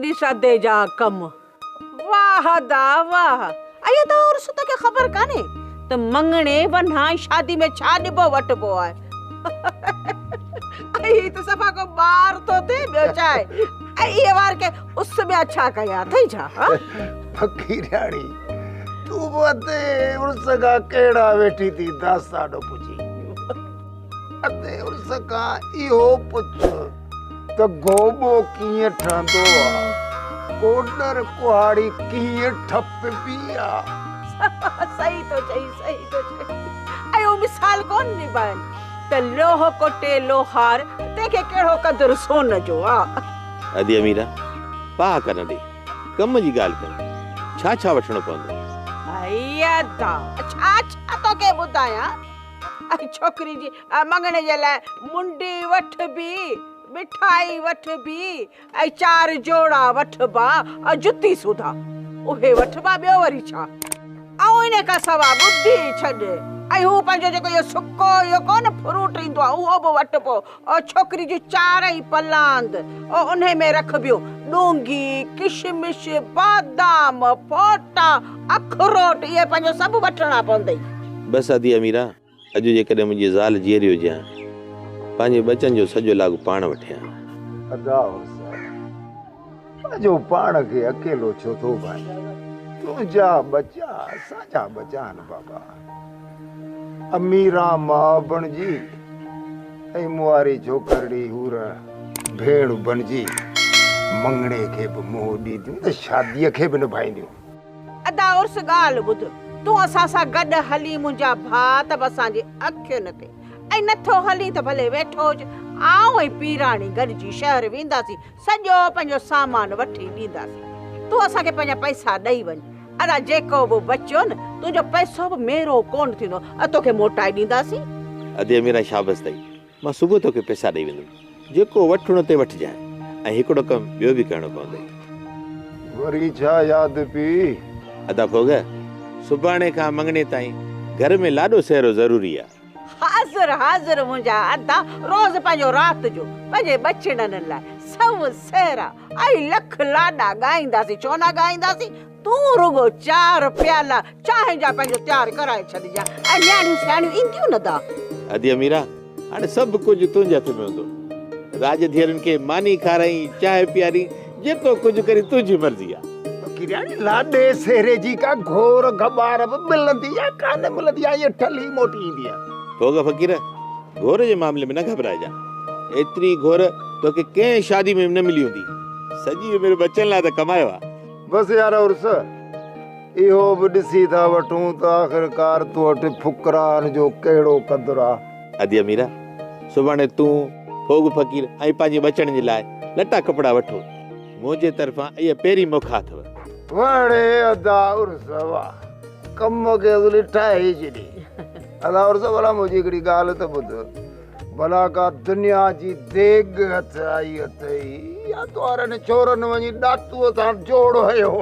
ڏس ادي جا ڪم. واهه ادا واهه. ۽ ادا عرس توکي خبر ڪانهي ته مڱڻي ونهان ۽ شادي ۾ ڇا ڏبو وٺبو آهي. ۽ هي ته صفا ڪو ٻار ٿو ٿئي ٻيو ڇا آهي. ۽ اهي وار ڪي اس ۾ اڇا ڪيا اٿئي ڇا ها. فقيرياڻي تون به ادي عرس کان ڪهڙا ويٺي ٿي داستان پڇين. ادي عرس کان اهو پڇ ته گوٻو ڪيئن ٺهندو آ، ڪوڏر ڪهاڙي ڪيئن ٺپبي آ. صحيح ٿو چئين، صحيح ٿو چئين. ۽ اهو مثال ڪونه نڀائين ته لوهه ڪوٽي لوهار، تنهن کي ڪهڙو قدر سون جو آ. ادي اميرا، پاهه ڪا نه ڏي، ڪم جي ڳالهه ڪر، ڇا ڇا وٺڻو پوندو؟ ائي ادا، ڇا ڇا توکي ٻڌايان. ۽ ڇوڪري جي مڱڻي جي لاء منڊي وٺبي، مٺائي وٺبي ۽ چار جوڙا وٺبا ۽ جتي سوڌا اهي وٺبا ٻيو وري ڇا؟ ۽ ان کان سوا ٻڌي ڇڏ ۽ هو پنهنجو جيڪو اهو سڪو اهو ڪونه فروٽ ايندو آهي اهو به وٺبو ۽ ڇوڪري جون چارئي پلاند ۽ انهي ۾ رکبيون ڏونگهي، ڪشمش، بادام، ڦوٽا، اکروٽ اهي پنهنجو سڀ وٺڻا پوندئي. بس ادي اميرا، اڄ جيڪڏهن منهنجي زال جيئري هجي ها، پنهنجي ٻچن جو سڄو لاڳ پاڻ وٺي ها. ادا حسين، پنهنجو پاڻ کي اڪيلو ڇو ٿو ڀانئين؟ تنهنجا ٻچا اسان جا ٻچا آهن بابا. اميران ماء بڻجي ۽ مون واري ڇوڪرڙي حور ڀيڻ بڻجي مڱڻي کي به منهن ڏينديون ته شاديء کي به نڀائينديون. ادا عرس ڳالهه ٻڌ، تون اسان سان گڏ هلين منهنجا ڀاء ته به اسان جي اکين تي ۽ نٿو هلين ته ڀلي ويٺو هج، آئون ۽ پيراڻي گڏجي شهر وينداسين سڄو پنهنجو سامان وٺي ڏينداسين. تون اسان کي پنهنجا پئسا ڏئي وڃ. ادا جيڪو به بچيو نه تنهنجو پئسو به ميرو ڪونه ٿيندو ۽ توکي موٽائي ڏينداسين. ادي اميران شابس اٿئي. مان صبح توکي پئسا ڏئي ويندم. جيڪو وٺڻو اٿئي وٺجانء ۽ هڪڙو ڪم ٻيو به ڪرڻو پوندئي. وري ڇا ياد پيئي؟ ادا ڦوڳ، سڀاڻي کان مڱڻي تائين گهر ۾ لاڏو سهرو ضروري آ. حاضر حاضر منهنجا ادا روز پنهنجو رات جو پنهنجي ٻچڙن لاء سو سهرا ۽ لک لاڏا ڳائينداسين ڇو نه ڳائينداسين تون رڳو چار پيالا چانهه جا پنهنجو تيار ڪرائي ڇڏجان ۽ نياڻيون سياڻيون اينديون نه ادا. ادي اميرا هاڻي سڀ ڪجهه تنهنجي هٿ ۾ هوندو راڄ ڌيئرن کي ماني کارائين چانهه پيارين جيڪو ڪجهه ڪرين تنهنجي مرضي آ. فقيرياڻي لاڏي سهري جي ڪا گهور گهٻار به ملندي يا ڪانه ملندي يا ائين ٺلهي موٽي ايندي آ. ڦوڳ فقير گهور جي معاملي ۾ نه گهٻرائجان. ايتري گهور توکي ڪنهن شادي ۾ به نه ملي هوندي. سڄي عمر ٻچن لاء ته ڪمايو آ. بس يار عرس اهو به ڏسي ٿا وٺون ته آخرڪار تو وٽ فقران جو ڪهڙو قدر آ. ادي اميرا سڀاڻي تون، ڦوڳ فقير ۽ پنهنجي ٻچڙن جي لاء لٽا ڪپڙا وٺو. منهنجي طرفان اها پهرين موکا اٿو. وڙي ادا عرس واھ ڪم کي اصلي ٺاهي ڇڏي. ادا عرس ڀلا منهنجي هڪڙي ڳالهه ته ٻڌ. ڀلا ڪا دنيا جي ديڳ هٿ آئي اٿئي يا تو وارن ڇورن وڃي ڏاتوء سان جوڙ هنيو.